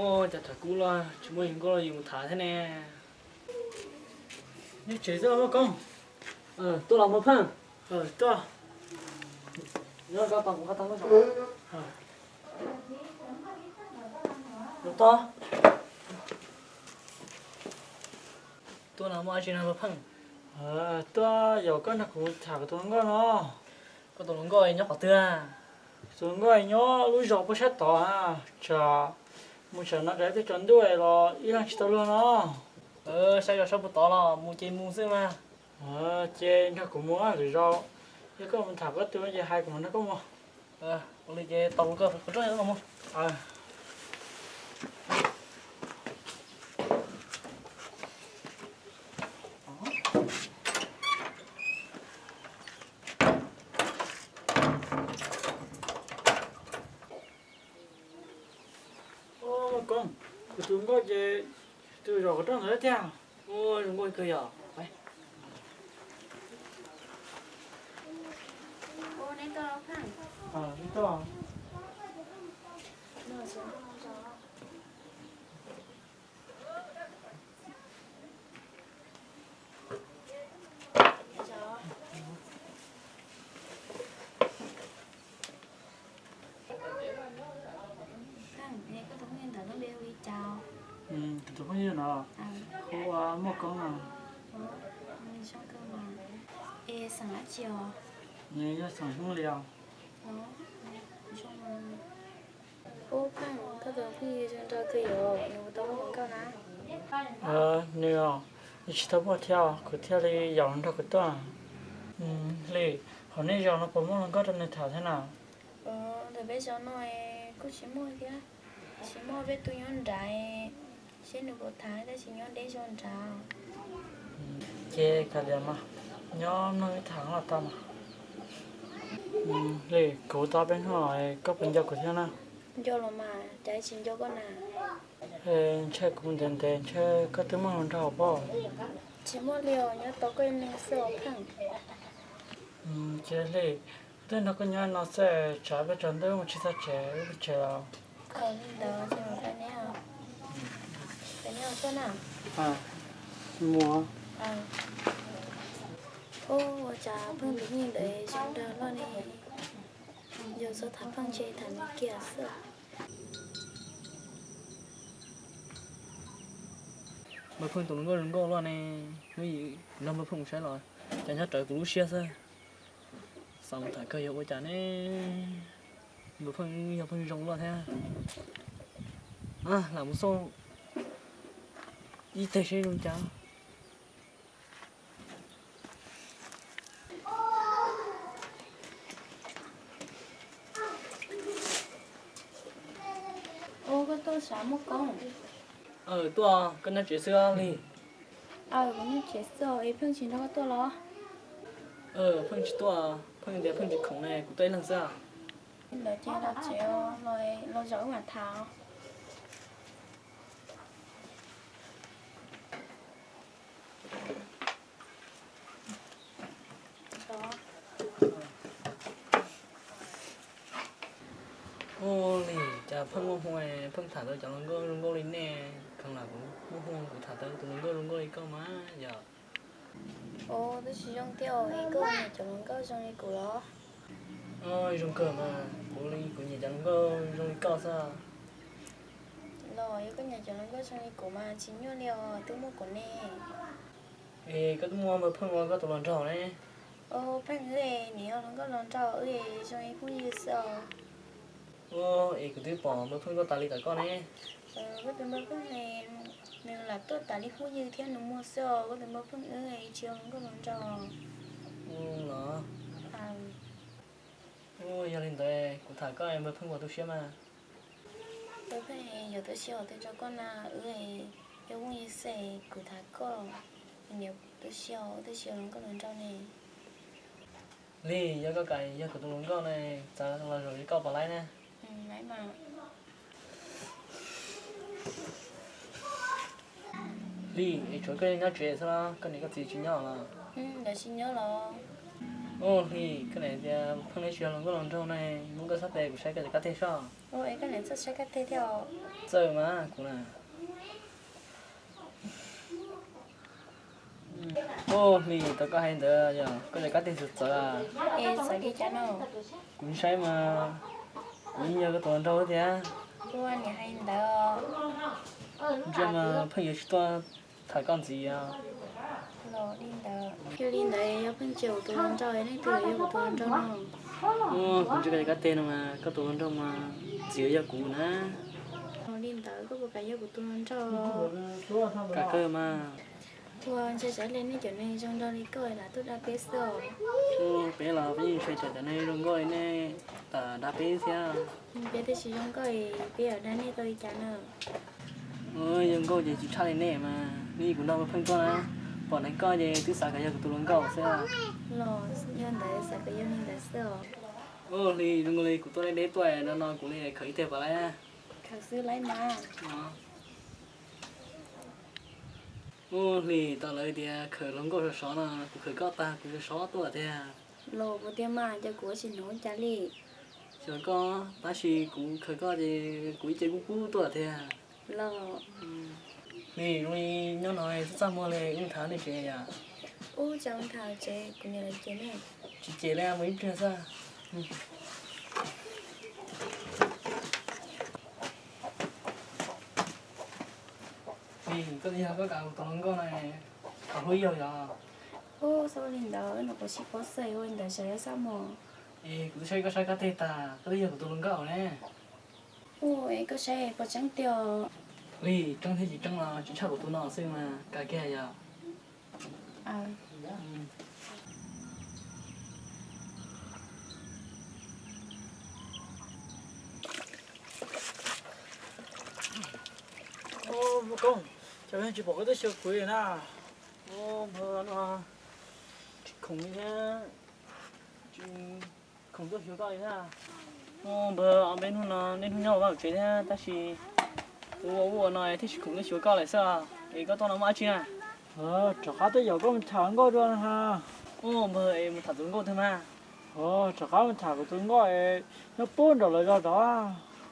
Ua cas tham kub los tsis muaj yus nkauj los yus mus tham thiab ne? Nyob tsev xwb Muaj Koob. Tuaj los Muaj Pheej. Tuaj. Nyob ko tos kuv ko taw. Tuaj los muaj dab tsi no Muaj Pheej? Tuaj yog koj nrog kuv tham kuv tus hluas nkauj no. Koj tus hluas nkauj nyob qhov twg? Tus hluas nkauj nyob lub zos puag sab tod, tsam mus tsam no rov tej tsaus ntuj los ib leeg tsis tau luag no. Saib zos sab puag tod los mus ces mus xwb mas. Ces nrog kuv mus lwm zaus, yog koj mus tham koj tus ces hais kuv mam nrog koj mus. Ua li ces tos kuv, koj qhov rooj los mus. Koob, kuv tus nkauj ces tus zaum qhov rooj ntawd tiag. Zoo nkauj kawg yom. Koj tus phooj ywg ntawm no npe hu li cas? Kuv tus phooj ywg no hu ua Muaj Koob no. Nws zoo kawg mas. Es xeem dab tsi os? Nws yog xeem Hmoob Lis os. Zoo. Ub, Pheej, koj tus phooj ywg zoo nraug kawg yom, nws puas tau muaj hluas nkauj na? Nws os, nws tsis tau muaj thiab, kuv thiaj li yaum nws nrog kuv tuaj. Hli, hauv nej zos no puas muaj hluas nkauj rau nws tham thiab na? Ntawm peb zos no kuj tsis muaj thiab, tsis muaj, peb tus nyob nrad, seb nws puas tham tab sis nyob deb zos nrad. Ces kav liam mas, nyob mloog wb tham los tau mas. Hli, kuv tos peb hnub, koj puas nco kuv thiab na? Nco los mas, cas tsis nco koj na? Ntshe kuv mus ntev ntev ntshe koj twb muaj hluas nraug pob. Tsis muaj li os, nyob tos koj ib leeg xwb os Pheej. Ces Hli, wb twb nrog koj nyob no xwb, tsam peb tsaus ntuj mus tsis txog tsev, wb pais tsev los. Li ntawd ces mam pais neb os. Pais neb os koj na. Mus. Ub, ua cas Pheej tus phooj ywg ntawd zoo nraug loj ne, yog txhob tham Pheej ntshe tham nws kiag xwb. Npawg Pheej tus hluas nkauj zoo nkauj loj ne, hnub ib nrog Npawg Pheej mus saib los cas nyob rawv kuv lub siab xwb. Xav mus tham kawg yog ua cas ne? Npawg Pheej yog pheej zoo loj thiab. Lam mus xauj ib teg seb zoo cas. Ua, koj tuaj sav Muaj Koob? Tuaj, koj nyob tsev xwb li? Kuv nyob tsev xwb os, es Pheej tsis nrog koj tuaj los? Pheej tsis tuaj, Pheej tias Pheej tsis khoom ne, kuv tuaj ib leeg xwb. Ntawd ces los tsev, los zaum wb mam tham. Ua li cas Pheej muaj hmoo, Pheej tham tau cov hluas nkauj zoo nkauj li nej, kheev lam kuv muaj hmoo kuv tham tau tus hluas nkauj zoo nkauj li koj mas yom. Ua, twb tsis zoo thiab os, es koj nyiam cov hluas nkauj zoo li kuv los? Zoo kawg mas, kuv li kuv nyiam cov hluas nkauj zoo li koj xwb. Los yog koj nyiam cov hluas nkauj zoo li kuv mas tsis nyuaj li os, twb muaj kuv ne. Es koj twb muaj Npawg Pheej ua koj tus hluas nraug ne. Ua, Pheej wb es nws yog hluas nkauj hluas nraug, wb es zoo li phooj ywg xwb os. Ua, es kuv twb pom Npawg Pheej tuaj tas li tom koj ne. Koj tus Npawg Pheej es nws lam tuaj tas li phooj ywg thiab nws muag xwb os, koj tus Npawg Pheej wb es tsis yog hluas nkauj hluas nraug. Los, ua, yog li ntawd kuv tham koj Npawg Pheej puas tu siab mas? Npawg Pheej yuav tu siab ua twg rau koj na, wb es yog phooj ywg xwb es kuv tham koj, nws tu siab, wb tu siab hluas nkauj hluas nraug ne. Li, yog koj kam yog kuv tus hluas nkauj ne, txav los zaum li koj puas laib na? Li, es tshuav koj nyob tsev xwb los koj niam koj txiv tsis nyob los? Lawv tsis nyob los. Ua li, koj niam tias Pheej neb tsis yog hluas nkauj hluas nraug ne, muab koj sab tes kuv saib koj cov kab teg soj. Ua, es koj niam txawj saib kab teg thiab os. Txawj mas kuv na. Ua li, tau koj hais ntawd yog koj cov kab teg txawv txawv. Es txawv li cas no? Kuv saib mas kuv yeej yog koj tus hluas nraug thiab. Ua, niam hais ntawd. Ntsia mas Pheej yuav tsis tuaj tham koj ntxiv os. Los li ntawd, yog li ntawd yog Pheej tsis yog kuv tus hluas nraug, leej twg yog kuv tus hluas nraug no? Ua, kuv ntsia koj cov kab teg no mas koj tus hluas nraug mas txiv yog kuv na. Los li ntawd koj puas kam yog kuv tus hluas nraug? Kam kawg mas. Ua, ntshai tsam ib leeg nej cov neeg zoo nraug li koj lam tuaj dag peb xwb os. Ua, peb los peb yeej ntshai tsam cov neeg zoo nkauj li nej lam dag peb thiab. Peb twb tsis zoo nkauj es peb yuav dag nej tau li cas na? Ua, zoo nkauj ces tsis tshaj li nej mas, nej kuv nrog Pheej tuaj na, pom ntawm koj ces twb xav kom yog kuv tus hluas nkauj xwb. Los yog ntawd xav kom yog li ntawd xwb os. Ua li, zoo li kuv tuaj deb deb tuaj no no kuv li khaws ib teg pom lawm. Khaws xwb lawm mas. Ua li, tau lawv tias khaws hluas nkauj sov sov no, kuv khaws koj tag kuv sov sov tuaj tiag. Los puas tiag mas, cas kuv ua tsis hnov cas li. Xyov koj, tab sis kuv khaws koj ces kuv ib ce kub kub tuaj tiag. Los li, zoo li nyob no txaj txaj muag li, wb mus tham nej tsev yom. Ub, cas mus tham tsev kuv niam lawv tsev ne. Tsis ces li, mus ib pliag xwb. Li, koj twb yog koj kam kuv tus hluas nkauj no, koj hlub yog yog. Ub, xav ua li ntawd no kuv tsis paub xwb, ua li ntawd sawv daws txaj muag. Es kuv twb saib koj saib kab teg tag, koj twb yog kuv tus hluas nkauj ne. Ua, es koj saib puas tseeb tiag? Li, tseeb thiab tsis tseeb los tsis tshaj kuv tus no xwb mas, kawg kiag yog. Ub, Muaj Koob, cas tsis pom koj tuaj xyuas kuv li na? Ub, npawg, no tsis khoom li thiab, tsis khoom tuaj xyuas koj li thiab. Ub, npawg, ob peb hnub no niaj hnub nyob vaj tsev thiab, tab sis ua ub ua no thiaj tsis khoom tuaj xyuas koj lawm xwb. Es koj tuaj no muaj dab tsi na? Rov qab tuaj yaum koj mus tham hluas nkauj dua na. Ub, npawg, es mus tham tus nkauj twg mas? Rov qab mus tham kuv tus nkauj nyob puag nraum lawv zos tod.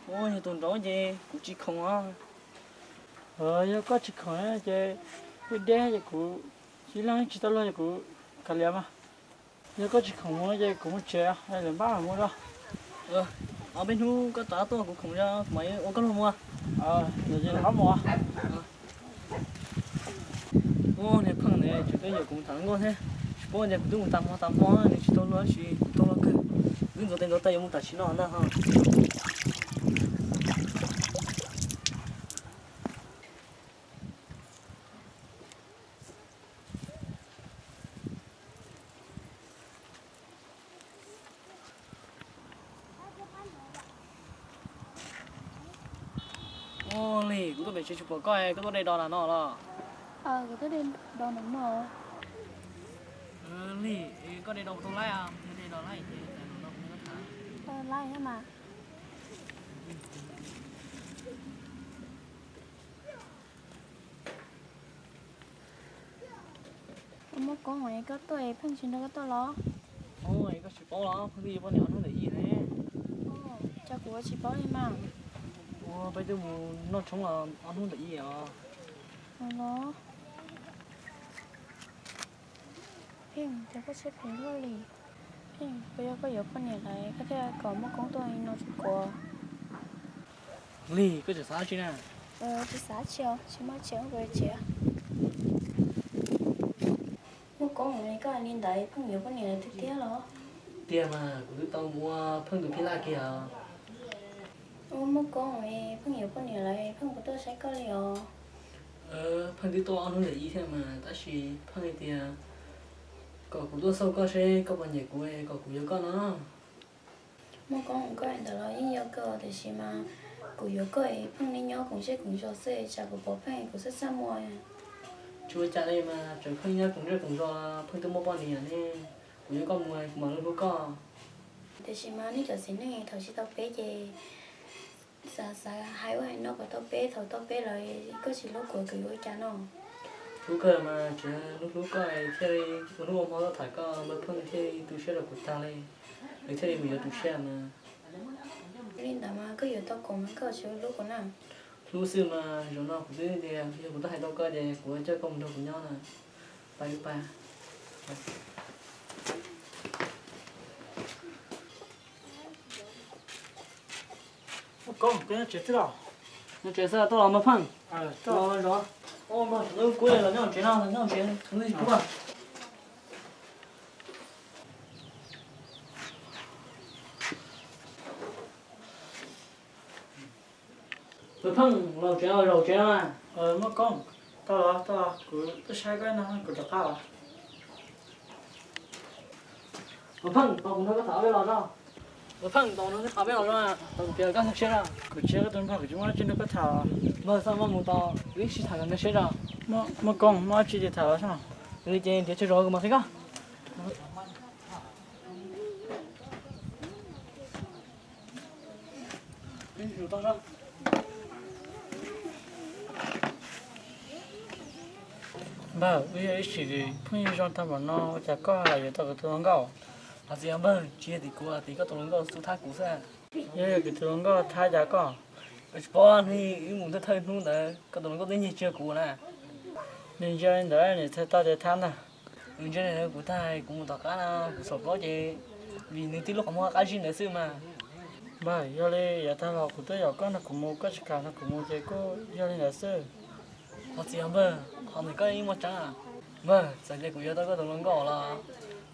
Ub, yog tus nraud ces kuv tsis khoom os. Yog koj tsis khoom ces wb deb ces kuv ib leeg tsis tau luag ces kuv kav liam mas. Yog koj tsis khoom mus ces kuv mus tsev, lawv npaj mus zos. Ob peb hnub koj rov qab tuaj kuv khoom zog kuv mam ua koj luag mus. Ub, niag Pheej ntawd tseem tuaj yaum kuv tham hluas nkauj thiab, tsis paub tias kuv twb mus tas hmo tas hmo nws tsis tau luag, tsis tau luag kawg. Wb ntxuav tes ntxuav taw yuav mus tam sim no ntag ho. Ua li, kuv tuaj pem tsev tsis pom koj, koj tuaj de dos nram no los? Kuv tuaj de dos nram no. Li, koj de dos kuv tus laib, yog de dos laib ces los kuv nrog koj tham. Laib thiab mas. Muaj Koob, koj tuaj Pheej tsis nrog koj tuaj los? Ub, koj tsis paub los Pheej twb yuav poj niam ob hnub ntawm ib ne. Cas kuv ua tsis paub li mas. Ua, peb twb mus noj tshoob los ob hnub ntawm ib os. Los, Pheej, cas koj siab phem luaj li? Pheej, puas yog koj yuav poj niam lawm koj thiaj kom Muaj Koob tuaj no tsuj kuv? Li, koj tseem xav dab tsi na? Tsis xav tsi os, tsis muaj tsi, kuv tsev. Muaj Koob, koj hais li ntawd Pheej yuav poj niam lawm tiag tiag los? Tiag mas, kuv twb tau mus ua Pheej tus phij laj kiag os. Ua, Muaj Koob, Pheej yuav poj niam lawm Pheej puas tuaj saib koj li os? Pheej twb tuaj ob hnub ntawm ib thiab mas, tab sis Pheej hais tias kom kuv tuaj xauj koj seb koj puas nyiam kuv, kom kuv yuav koj no. Muaj Koob, koj hais ntawd los yeej yog kawg tiam sis mas kuv yuav koj es Pheej neb nyob koom zej koom zos xwb, tsam kuv pom Pheej kuv txaj txaj muag. Tsis ua cas li mas, tseem Pheej nyob koom zej koom zos, Pheej twb muaj poj niam ne. Kuv yuav koj mus kuv mam li hlub koj. Tiam sis mas nej cov txiv neej thaum tsis tau peb ces xav xav hais ua hais no kom tau peb, thaum tau peb lawm koj tsis hlub kuv kuv yuav ua cas no? Hlub kawg mas tseem hlub hlub koj thiaj li ua hnub ua hmo tuaj tham koj, npawg Pheej thiaj li tu siab rau kuv tag li, nws thiaj li mus yuav tu siab mas. Li ntawd mas koj yuav tau kuv mas koj tsis hlub kuv na? Hlub xwb mas, zaum no kuv twb tias yog kuv twb hais tau koj ces kuv coj koj mus nrog kuv nyob na. Pais wb pais. Koj, koj nyob tsev xwb los? Nyob tsev xwb, tuaj los npawg Pheej? Los zov. Npawg, kuv los nyob tsev no, los nyob tsev, kuv twb tsis pub. Npawg Pheej, los tsev, zaum tsev no na. Muaj Koob, tau los, tau los, kuv tuaj saib koj no kuv rov qab os. Npawg Pheej, tos kuv nrog koj tham ob peb lo zog. Npawg Pheej, tos kuv nrog koj tham ob peb lo zog, tos kuv piav koj nkag siab zog. Kuv tsis yog koj tus npawg, kuv tsis muaj dab tsi nrog koj tham os. Npawg, xav mas mus tos wb sib tham nkag siab zog. Muaj Koob, muaj dab tsi ces tham los soj. Ces nrhiav chaw zov kuv mam qhia koj. Npawg, wb yog ib txhis phooj ywg zoo tag npaum no, ua cas koj yuav tau kuv tus hluas nkauj? Qhov txiv npawg, tsis yog tim kuv, tim koj tus hluas nkauj xub thab kuv xwb. Yog kuv tus hluas nkauj thab cas koj? Koj tsis paub, hnub wb mus thawj thawj hnub ntawd koj tus hluas nkauj twb nyiag tsiag kuv na. Nws ntsia li ntawd nws txhais tau tias thab ntag. Nws ntsia li ntawd kuv tag kuv mus tom qab no kuv xav paub ces vim nws tib lub qhov muag qab zib ntawd xwb mas. Npawg, yog li yav tag los kuv twb yaum koj nrog kuv mus, koj tsis kam nrog kuv mus ces kuj yog li ntawd xwb. Qhov txiv npawg, qhov ntawd koj yeej muaj tseeb. Npawg, txawm tias kuv yuav tau koj tus hluas nkauj los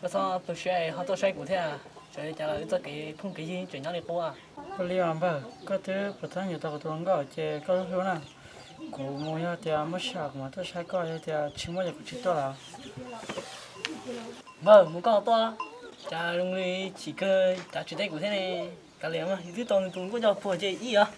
koj txhob tu siab ho tuaj saib kuv thiab, txawm li cas los wb txoj kev phooj kev ywg tseem nyob li qub. Ua li os npawg, koj twb puas tau yuav tau kuv tus hluas nkauj ces koj hlub hlub na. Kuv mus yog tias muaj sij hawm kuv mam tuaj saib koj, yog tias tsis muaj ces kuv tsis tuaj lawm. Npawg, mus koj tuaj, cas zoo li chim kawg, cas tsis teb kuv thiab ne. Kav liam mas, yus twb tau nws tus nkauj coj puag ces ib os.